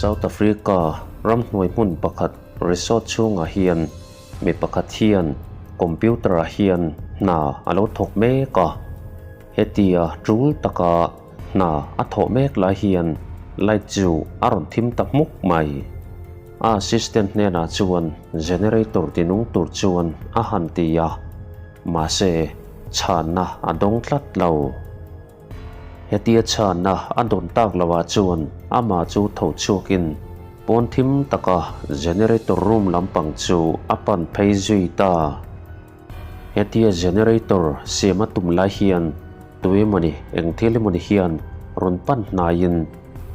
South Africa ramhnuai hmun pakhat resort chhungah hian mi pakhat hian computer ah hian hna a lo thawk mek a, hetia tul taka hna a thawh mek lai hian light chu a rawn thim ta hmuk mai. A assistant hnenah chuan generator tinung tur chuan a han ti a, mahse chhanna a dawng tlat lo. Hetia chhanna a dawn tak loah chuan amah chu tho chhuakin pawn thim taka generator room lampang chu a pan phei zui ta. Hetia generator siam a tum lai hian tuemawni eng thil emawni hian rawn pan hnaiin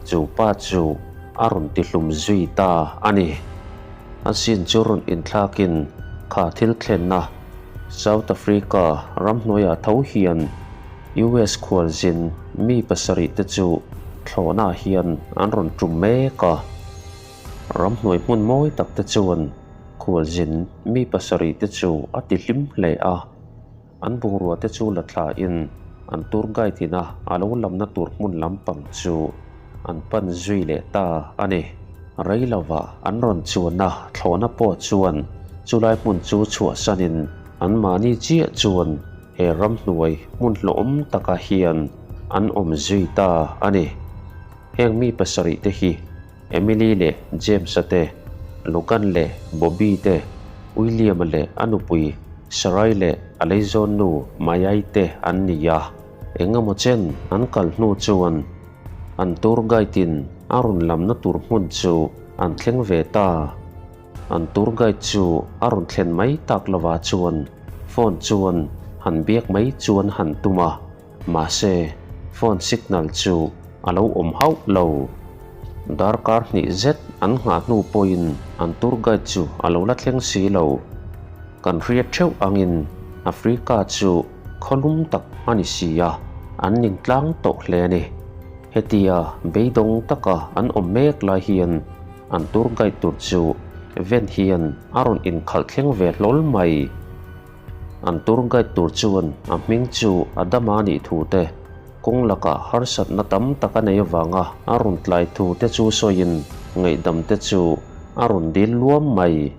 chu pa chu a rawn tihlum zui ta a ni. A sin chu rawn inthlakin kha thil thlenna South Africa ramhnuaiah tho hian US khualzin mi pasarih te chu thlawhnaah hian an rawn tum mek a. Ramhnuai hmun mawi tak te chuan khualzin mi pasarih te chu a ti hlim hle a. An bungrua te chu la thlain an tour guide ina a lo lamna tur hmun lampang chu an pan zui leh ta a ni. Rei lova an rawn chuanna thlawhna pawh chuan chulai hmun chu chhuahsanin anmahni chiah chuan He ramhnuai hmun hlawhawm takah hian an awm zui ta a ni. Heng mi pasarih te hi Emily leh James-a te, Logan leh Bobby te, William-a leh a nupui Sarai leh a leizawnnu Mayai te an ni a. Engemaw chen an kal hnu chuan an tour guide-in a rawn lamna tur hmun chu an thleng ve ta. An tour guide chu a rawn thlen mai tak lovah chuan phone chuan han biak mai chuan han tum a, mahse phone signal chu a lo awm hauh lo. Darkar hnih zet an nghah hnu pawhin an tour guide chu a lo la thleng si lo. Kan hriat theuh angin Africa chu khawlum tak a ni si a, an ning tlang tawh hle a ni. Hetia beidawng taka an awm mek lai hian An tour guide tur chu van hian a rawn inkhalh thleng ve hlawl mai. An tour guide tur chuan a hming chu Adama a nih thu te, kawng lakah harsatna tam tak a nei avanga a rawn tlai thu te chu sawiin ngaihdam te chu a rawn dil luam mai.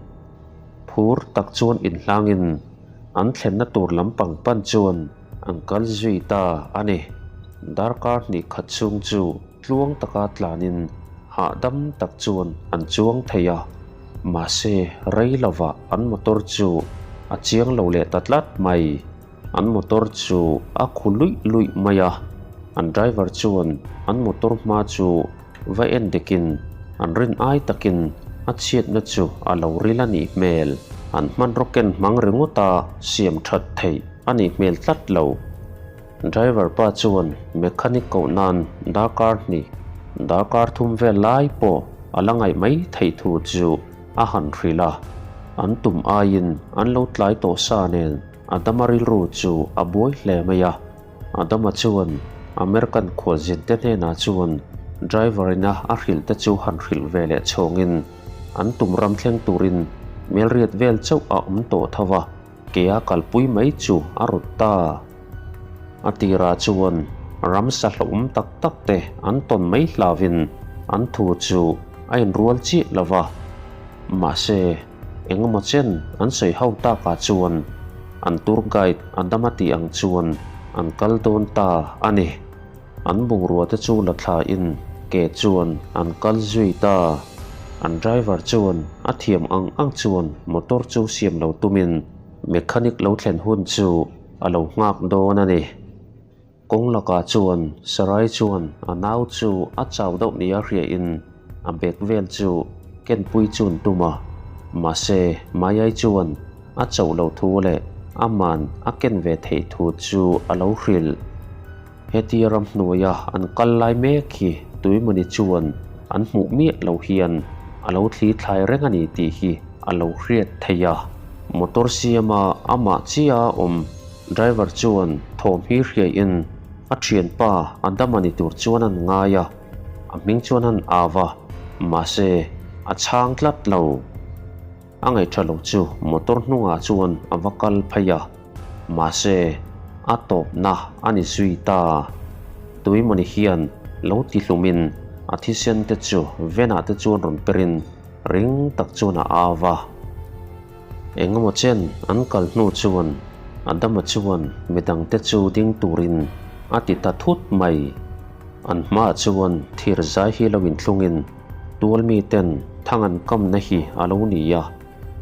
Phur tak chuan inhlangin an thlenna tur lampang pan chuan an kal zui ta a ni. Darkar hnih khat chhung chu. Tluang taka tlanin hahdam tak chuan an chuang thei a, mahse rei lovah an motor chu a chiang lo leh ta tlat mai. An motor chu a khu luih luih mai a, an driver chuan an motor hma chu va en dekin an rin ai takin a chhiatna chu a lo ril a nih hmel. An hmanraw ken hmang ringawta siam that theih a nih hmel tlat lo. Driver pa chuan mechanic koh nan darkar hnih, darkar thum vel lai pawh a la ngaih mai theih thu chu a han hrilh a. An tum aiin an lo tlai tawh sa nen Adama rilru chu a buai hle mai a. Adama chuan American khualzin te hnenah chuan driver ina a hrilh te chu han hrilh ve leh chhawngin an tum ram thleng turin melriat vel chauh a awm tawh tho a. Kea kalpui mai chu a rut ta. A tirah chuan ramsa hlauhawm tak tak te an tawn mai hlauvin an thu chu a inrual chiah lo va. Mahse, engemaw chen an sawi ho takah chuan an tour guide Adama tih ang chuan an kal dawn ta a ni. An bungrua te chu la thlain ke chuan an kal zui ta. An driver chuan a thiam ang ang chuan motor chu siam lo tumin mechanic lo thlen hun chu a lo nghak dawn a ni. Kawng lakah chuan Sarai chuan a nau chu a chau deuh nia hriain a bag vel chu kenpui chun tum a, mahse Mayai chuan a chauh lo thu leh aman a ken ve theih thu chu a lo hrilh. Hetia ramhnuaia an kal lai mek hi tuimawni chuan an hmuh miah lo hian a lo thli thlai reng a ni tih hi a lo hriat theih a. Motor siama amah chiah a awm driver chuan thawm hi hriaiin a thianpa a dam a ni tur chuan an ngai a, a hming chuan an au a, mahse a chhang tlat lo. A ngaihṭha lo chu motor hnungah chuan a va kal phei a, mahse a tawpna a ni zui ta. Tuimawni hian lo ti hlumin A thisen te chu venah te chuan rawn perin ring tak chuan a au va. Engemaw chen an kal hnu chuan Adama chuan midangte chu ding turin a ti ta thut mai. An hmaah chuan thir zai hi lo inthlungin tual miten thang an kamna hi a lo ni a,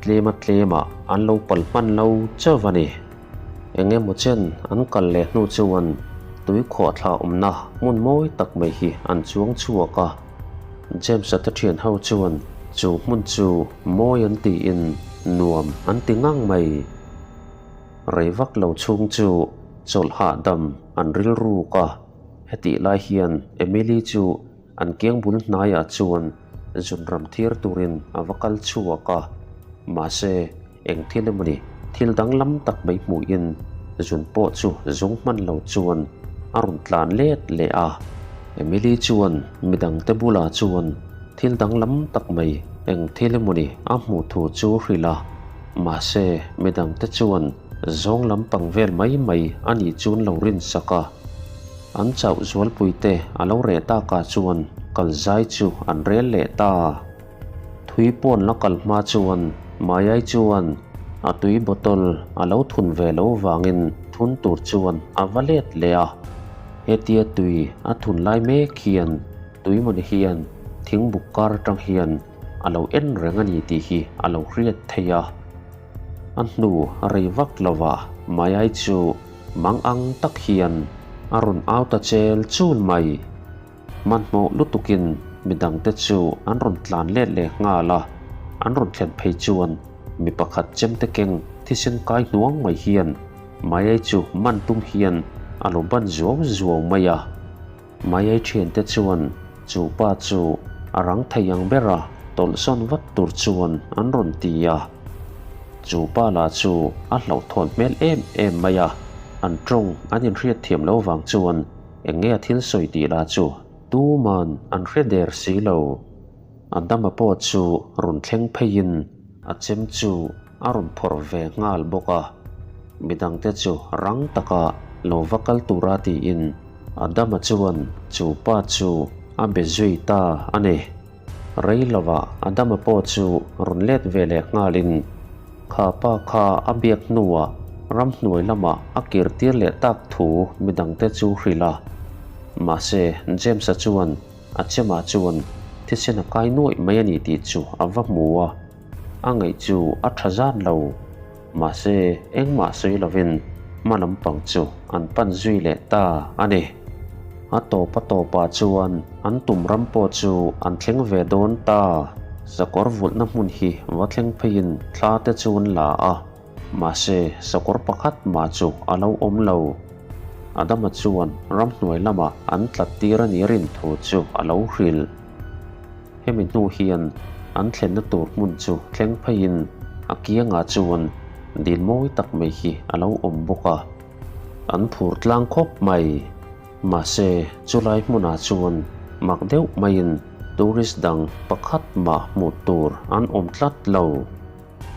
tlema tlemah an lo pal hman lo chauh a ni. Engemaw chen an kal leh hnu chuan tui khuahthla awmna hmun mawi tak mai hi an chuang chhuak a. James-a te thian ho chuan chu hmun chu mawi an tiin nuam an ti ngang mai. Rei vak lo chhung chu chawlh hahdam an rilruk a, hetih lai hian Emily chu An kiang bul hnaiah chuan zunram thir turin a va kal chhuak a, mahse eng thil emawni thil danglam tak mai hmuhin zun pawh chu zung hman lo chuan a rawn tlan let leh a. Emily chuan midangte bulah chuan thil danglam tak mai eng thil emawni a hmuh thu chu hrilh a, mahse midangte chuan zawng lampang vel mai mai a nih chuan lo rinsak a. An chauh zualpuite a lo reh takah chuan kal zai chu an rel leh ta. Thui pawn la kal hma chuan Mayai chuan a tui bottle a lo thun ve lo vangin thun tur chuan a va let leh a. Hetia tui a thun lai mek hian tuimawni hian thingbuk kar atang hian a lo en reng a ni tih hi a lo hriat theih a. A hnu a rei vak lova Mayai chu Mang ang tak hian a rawn au ta chel chul mai. Hmanhmawh lutukin midangte chu an rawn tlan let leh nghal a, an rawn thlen phei chuan mi pakhat chemte keng thisen kai hnuang mai hian Mayai chu man tum hian a lo ban zuau zuau mai a. Mayai thiante chuan chu pa chu a rang thei ang bera tawlhsawn vat tur chuan an rawn ti a. Chu pa lah chu a hlauhthawn hmel em em mai a, an tawng an inhriat thiam lo vang chuan eng nge a thil sawi tih lah chu tuman an hre der si lo. Adama pawh chu rawn thleng pheiin a chem chu a rawn phawrh ve nghal bawk a, midangte chu rang taka lo va kal tura tiin Adama chuan chu pa chu a be zui ta a ni. Rei lovah Adama pawh chu rawn let ve leh nghalin kha pa kha a biak hnuah ramhnuai lamah a kir tir leh tak thu midangte chu hrilh a. Mahse, James-a chuan a chemah chuan thisen a kai nuaih mai a ni tih chu a va hmu a. A ngaih chu a tha zan lo. Mahse, engmah sawi lovin hma lampang chu an pan zui leh ta a ni. A tawp a tawpah chuan an tum ram pawh chu an thleng ve dawn ta. Sakawr vulhna hmun hi va thleng pheiin thla te chu an la a, mahse sakawr pakhat mah chu a lo awm lo. Adama chuan ramhnuai lamah an tlat tir a nih rin thu chu a lo hrilh. Hemi hnu hian an thlenna tur hmun chu thleng pheiin a kiangah chuan dil mawi tak mai hi a lo awm bawk a, an phur tlang khawp mai. Mahse, chulai hmunah chuan mak deuh maiin tourist dang pakhat mah hmuh tur an awm tlat lo.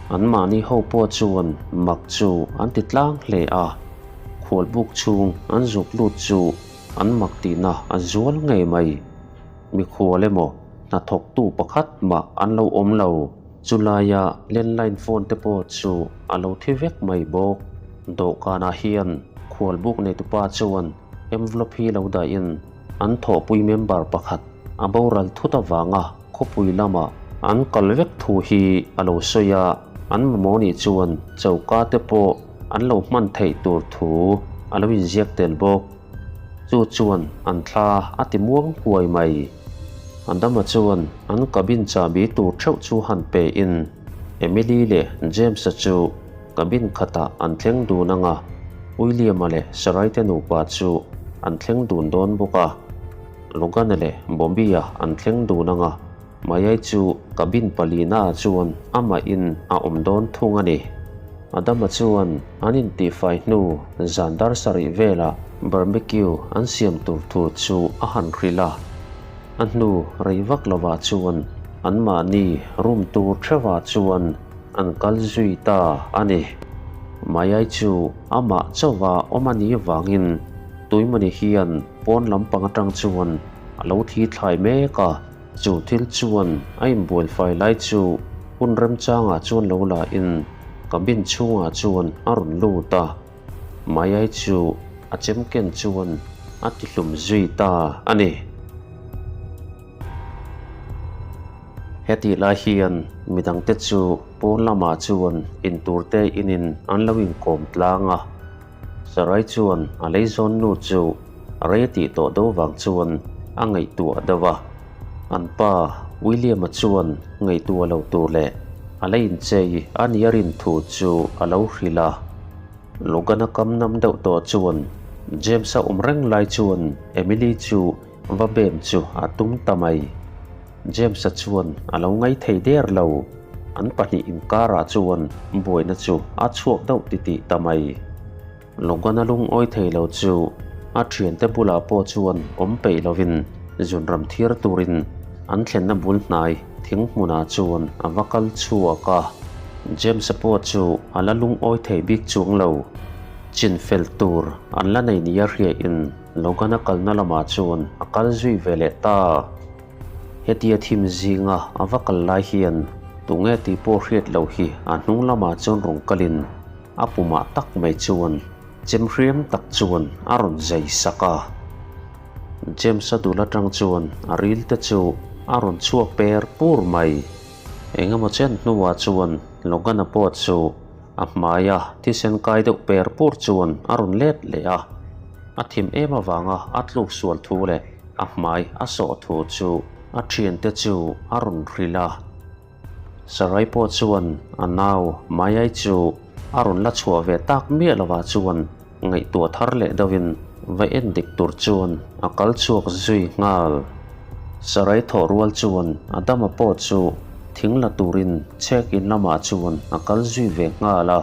Anmahni ho pawh chuan mak chu an ti tlang hle a, khualbuk chhung an zuk lut chu an mak tihna a zual ngei mai. Mikhual emaw hnathawktu pakhat mah an lo awm lo. Chulaia landline phone te pawh chu a lo thi vek mai bawk. Dawhkanah hian khualbuk neitupa chuan envelope hi lo dahin an thawhpui member pakhat a boral thut avanga khawpui lama an kal vek thu hi a lo sawi a, an mamawh nih chuan choka te pawh an lo hman theih tur thu a lo inziak tel bawk. Chu chuan an thla a ti muang huai mai. Adama chuan an cabin chahbi tur theuh chu han pe in Emily leh James-a chu cabin khatah an thleng dun ang a, William-a leh Sarai-te nupa chu an thleng dun dawn bawk a, Logan-a leh Bobby-a an thleng dun ang a, Mayai chu cabin palina-ah chuan amahin a awm dawn thung a ni. Adama chuan an intihfai hnu zan dar sarih velah barbecue an siam tur thu chu a han hrilh a. A hnu rei vak lovah chuan anmahni room tur theuhah chuan an kal zui ta a ni. Mayai chu amah chauha awm a nih vangin Tuimawni hian pawn lampang atang chuan. a lo thi thlai mek a, chu thil chuan a inbual fai lai chu hun remchangah chuan lo la in cabin chhungah chuan a rawn lut a, Maya-i chu a chem ken chuan a ti hlum zui ta a ni. Hetih lai hian midangte chu pawn lamah chuan intur te inin an lo inkawm tlang a. Sarai chuan a leizawn nu chu rei a tih tawh deuh vang chuan a ngaihtuah deuh a. An pa William-a chuan ngaihtuah lo tur leh a la inchei a nia rin thu chu a lo hrilh a. Logan-a kam nam deuh tawh chuan James-a awm reng lai chuan Emily chu va bem chu a tum ta mai. James-a chuan a lo ngai thei der lo. An pahnih inkarah chuan buaina chu a chhuak deuh titih ta mai. Logan-a lungawi thei lo chu a thiante bulah pawh chuan awm peih lovin zunram thiar turin an thlenna bul hnai thing hmunah chuan a va kal chhuak a. James-a pawh chu a la lungawi thei bik chuang lo. Chinfel tur an la nei nia hriain Logan-a kalna lamah chuan a kal zui ve leh ta. Hetia thim zinga a va kal lai hian tunge tih pawh hriat loh hi a hnung lamah chuan rawn kalin a pumah tak mai chuan chem hriam tak chuan a rawn zai sak a. James-a dul atang chuan a ril te chu a rawn chhuak per pur mai. Engemaw chen hnuah chuan Logan-a pawh chu A hmaia thisen kai deuh per pur chuan a rawn let leh a, a thim em avanga a tluk sual thu leh a hmai a sawh thu chu a thiante chu a rawn hrilh a. Sarai pawh chuan a nau Mayai chu a rawn la chhuah ve tak miah lovah chuan ngaihtuah thar leh deuhin va en dik tur chuan a kal chhuak zui nghal. Sarai thawh rual chuan Adama pawh chu thing la turin chhek in lamah chuan a kal zui ve nghal a.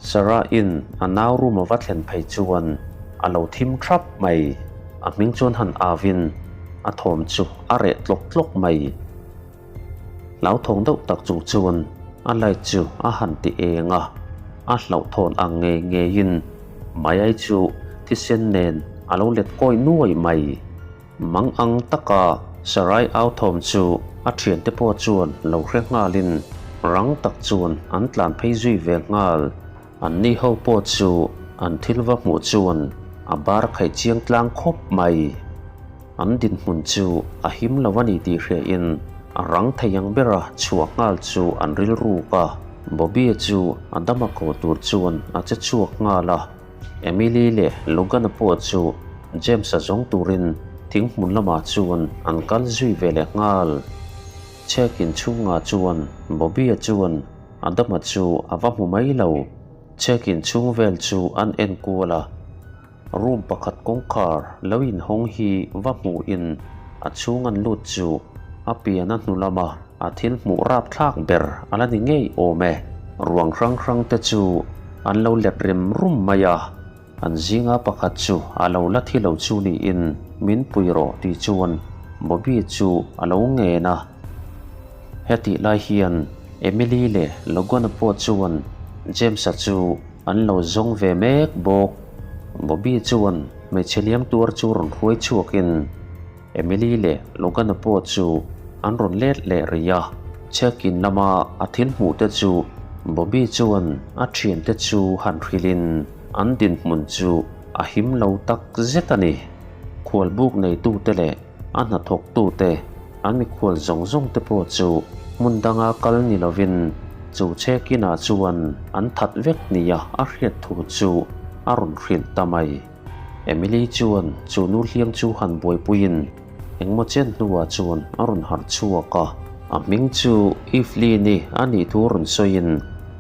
Sarah-in a nau room a va thlen phei chuan a lo thim thrap mai. A hming chuan han avin a thawm chu a reh tlawk tlawk mai. Hlauthawng deuh tak chung chuan a light chu a han ti eng a, a hlauhthawn ang ngei ngeiin Mayai chu thisen nen a lo let kawi nuai mai. Mang ang taka Sarai au thawm chu a thiante pawh chuan lo hre nghalin rang tak chuan an tlan phei zui ve nghal. Anni ho pawh chu an thil va hmuh chuan a bar khaih chiang tlang khawp mai. An dinhmun chu a him lo a ni tih hriain a rang thei ang bera chhuah nghal chu an rilruk a. Bobby-a chu a dam a ko tur chuan a che chhuak nghal a. Emily leh Logan-a pawh chu James-a zawng turin thing hmun lamah chuan an kal zui ve leh nghal. Chhek inchhungah chuan Bobby-a chuan Adama chu a va hmu mai lo. Chhek inchhung vel chu an en kual a. Room pakhat kawngkhar lo inhawng hi va hmuhin a chhung an lut chu a pian a hnu lama a thil hmuh rapthlak ber a la ni ngei awm e. Ruang hrang hrang te chu an lo let rem rum mai a, an zinga pakhat chu a lo la thi lo chu niin min pui rawh tih chuan Bobby chu a lo ngen a. Hetih lai hian Emily leh Logan-a pawh chuan James-a chu An lo zawng ve mek bawk. Bobby chuan hmeichhe liam tuar chu rawn hruai chhuakin Emily leh Logan-a pawh chu an rawn let leh rih a. Check-in lama a thil hmuh te chu Bobby chuan a thiante chu han hrilhin an dinhmun chu a him lo tak zet a ni. Khualbuk neitute leh a hnathawktute, an mikhual zawng zawng te pawh chu hmun danga kal ni lovin chu check-in-ah chuan an that vek nia a hriat thu chu a rawn hrilh ta mai. Emily chuan chu nu hliam chu han buaipuiin engmaw chen hnuah chuan a rawn harh chhuak a, a hming chu Evelyn-i a nih thu rawn sawiin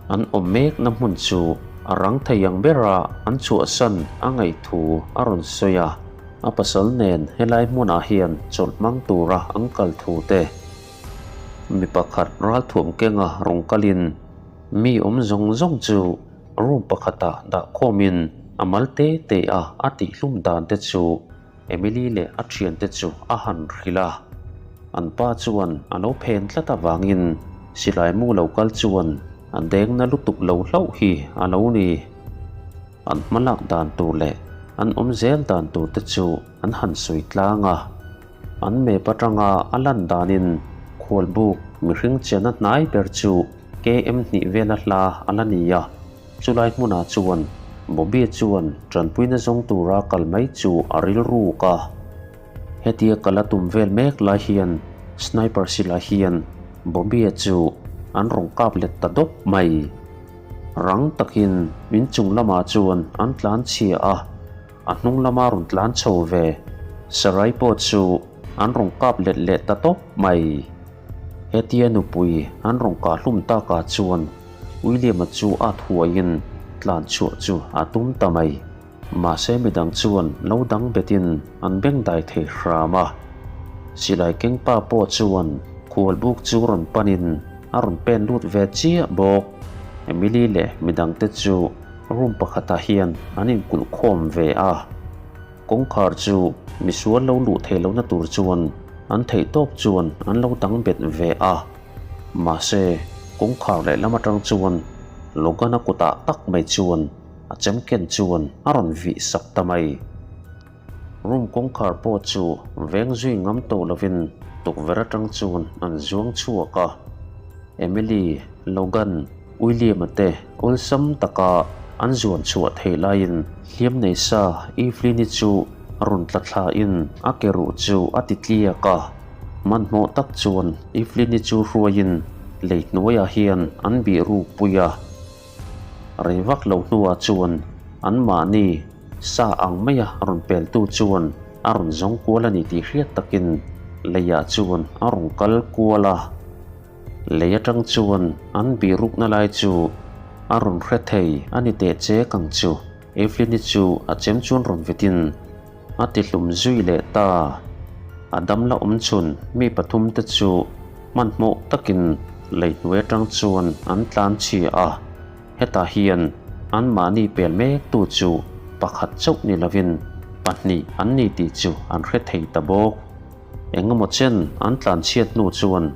an awm mekna hmun chu a rang thei ang bera an chhuahsan a ngaih thu a rawn sawi a. A pasal nen helai hmunah hian chawlh hmang tura an kal thu te, mi pakhat ralthuam kenga rawn kalin mi awm zawng zawng chu room pakhatah dah khawmin a mal te te a a tihhlum dan te chu Emily leh a thiante chu a han hrilh a. An pa chuan a lo phen tlat avangin silai mu lo kal chuan a deng na lutuk lo hlauh hi a lo ni. An hmalak dan tur leh an awm zel dan tur te chu an han sawi tlang a. An map atanga a lan danin khualbuk mihring chianna hnai ber chu KM hnih vela hla a la ni a, chulai hmunah chuan Bobby chuan tanpuina zawng tura kal mai chu a rilruk a. Hetia kal a tum vel mek lai hian sniper silai hian Bobby-a chu an rawn kap let ta dawp mai. Rang takin in chung lamah chuan an tlan chhia a. A hnung lama rawn tlan chho ve Sarai pawh chu an rawn kap let leh ta tawp mai. Hetia nupui an rawn kah hlum takah chuan William-a chu at huaiin tlan chhuah chu a tum ta mai. Mahse midang chuan lo dang betin an beng dai thei hram a. Silai keng pa pawh chuan khualbuk chu rawn panin a rawn pen lut ve chiah bawk. Emily leh midangte chu Room pakhatah hian an inkulh khawm ve a, kawngkhar chu misual lo luh theih lohna tur chuan an theih tawk chuan an lo dang bet ve a, mahse kawngkhar lehlam atang chuan Logan-a kutah tak mai chuan a chem ken chuan a rawn vih sak ta mai. Room kawngkhar pawh chu veng zui ngam tawh lovin tukverh atang chuan an zuang chhuak a. Emily, Logan, William-a te awlsam taka an zuan chhuah theih laiin hliam nei sa Evelyn-i chu rawn tla thlain a ke ruh chu a ti tliak a. Hmanhmawh tak chuan Evelyn-i chu hruaiin lei hnuaiah hian an bih ruk pui a. Rei vak lo hnuah chuan anmahni sa ang maia rawn peltu chuan a rawn zawng kual a ni tih hriat takin leiah chuan a rawn kal kual a. Lei atang chuan an bihrukna lai chu a rawn hre thei a ni teh chek ang chu. Evelyn-i chu a chem chuan rawn vetin a ti hlum zui leh ta. A damla awm chhun mi pathum te chu hmanhmawh takin lei hnuai atang chuan an tlan chhia a, hetah hian anmahni pel mek tu chu pakhat chauh ni lovin pahnih an ni tih chu an hre thei ta bawk. Engemaw chen an tlan chhiat hnu chuan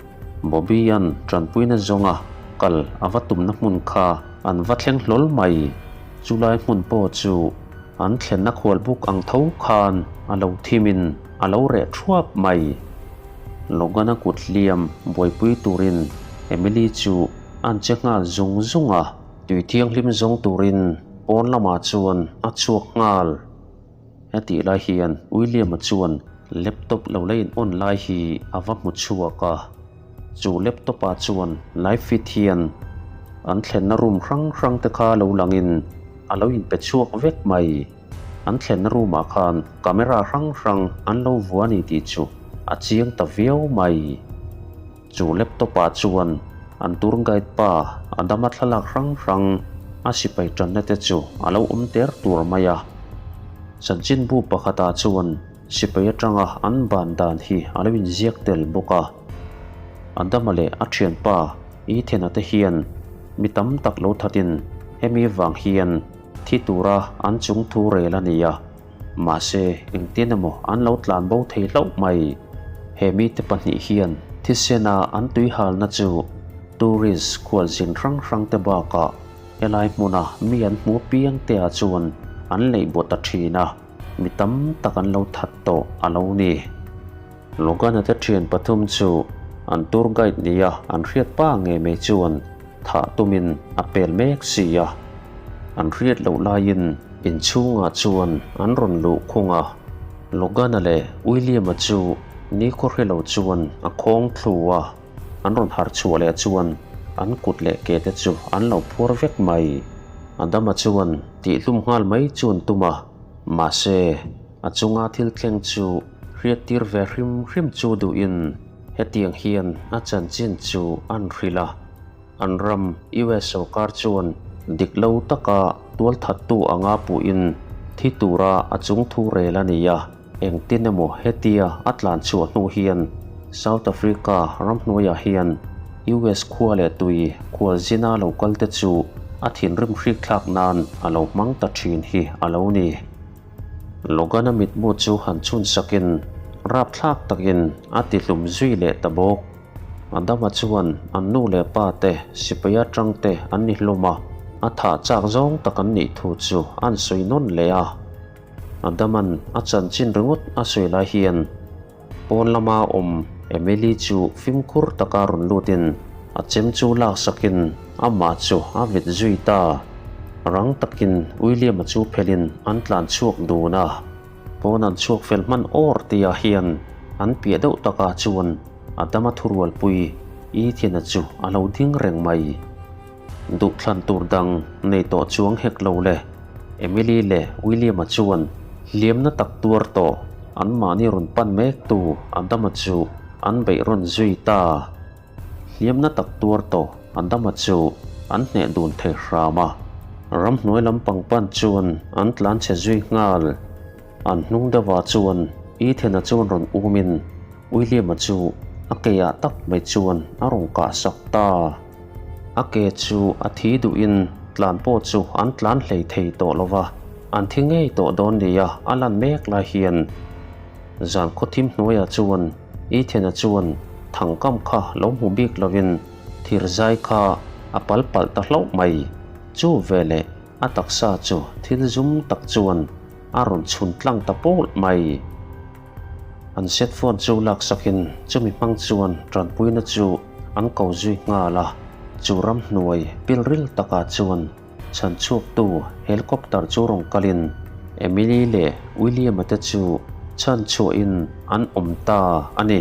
Bobby-a'n tanpuina zawnga kal a va tumna hmun kha an va thleng hlawl mai. Chulai hmun pawh chu an thlenna khual buk ang tho khan a lo thimin a lo reh thuap mai. Logan-a kut hliam buaipui turin Emily chu an che nghal zung zung a, tui thianghlim zawng turin pawn lamah chuan a chhuak nghal. Hetih lai hian William-a chuan laptop lo la in on lai hi a va hmu chhuak a, chu laptop-ah chuan live feed hian an thlenna room hrang hrang te kha lo langin a lo inpe chhuak vek mai. An thlenna room-ah khan camera hrang hrang an lo vua a ni tih chu a chiang ta viau mai. Chu laptop-ah chuan an tour guide pa a dama thlalak hrang hrang a sipai tanna te chu a lo awm ter tur mai a. Chanchinbu pakhatah chuan sipai atanga an ban dan hi a lo inziak tel bawk a. Adama leh a thianpa Ethan-a te hian mi tam tak lo thatin hemi vang hian thi tura an chung thu rel a ni a. Mahse, engtin emaw an lo tlan bo thei hlauh mai. He mite pahnih hian thisena an tuihalna chu tourist khualzin hrang hrangte bakah helai hmuna mi an hmu piang te ah chuan an leih buat ta thin a, mi tam tak an lo that tawh a lo ni. Logan-a te thian pathum chu an tour guide nia an hriat pa ngei mai chuan thah tumin a pel mek si a. An hriat loh laiin inchhungah chuan an rawn luh khung a. Logan-a leh William-a chu nikhaw hre lo chuan a khawng thlu a, an rawn harh chhuah leh chuan an kut leh ke te chu an lo phuar vek mai. Adama chuan tihhlum nghal mai chuan tum a, mahse a chunga thil thleng chu hriattir ve hrim hrim chu duhin hetiang hian a chanchin chu an hrilh a. An ram US sorkar chuan dik lo taka tualthattu anga puhin thi tura a chung thu rel a ni a, engtin emaw hetia a tlan chhuah hnu hian South Africa ramhnuaiah hian US khua leh tui khualzina lo kalte chu a thinrim hrikthlak nan a lo hmang ta thin hi a lo ni. Logan-a mitmu chu han chhun sakin rapthlak takin a tihlum zui leh ta bawk. Adama chuan an nu leh pa te sipai atang te an ni hlawm a, a thah chak zawng tak an nih thu chu an sawi nawn leh a. Adaman a chanchin ringawt a sawi lai hian. Pawn lama awm Emily chu fimkhur taka rawn lutin a chem chu laksakin amah chu a vet zui ta. Rang takin William-a chu phelin an tlan chhuak dun a. Pawn an chhuak fel hman awr tihah hian an piah deuh takah chuan Adama thurualpui Ethan-a chu a lo ding reng mai. Duhthlan tur dang nei tawh chuang hek lo le. Emily leh William-a chuan hliamna tak tuar tawh anmahni rawn pan mektu Adama chu an beih rawn zui ta. Hliamna tak tuar tawh Adama chu an hneh dun thei hram a, ramhnuai lampang pan chuan an tlan chhe zui nghal. An hnung deuhah chuan Ethan-a chuan rawn umin William-a chu a keah tak mai chuan a rawn kah sak ta. A ke chu a thi duhin tlan pawh chu an tlan hlei thei tawh lo va, an thi ngei tawh dawn nia a lan mek lai hian zan khawthim hnuaiah chuan Ethan-a chuan thangkam kha lo hmu bik lovin thirzai kha a pal palh ta hlauh mai. Chu veleh a taksa chu thil zum tak chuan a rawn chhun tlang ta pawlh mai. An set phone chu laksakin chumi hmang chuan tanpuina chu an ko zui nghal a, chu ramhnuai pilril takah chuan chhanchhuaktu helicopter chu rawn kalin Emily leh William-a te chu chhanchhuahin an awm ta a ni.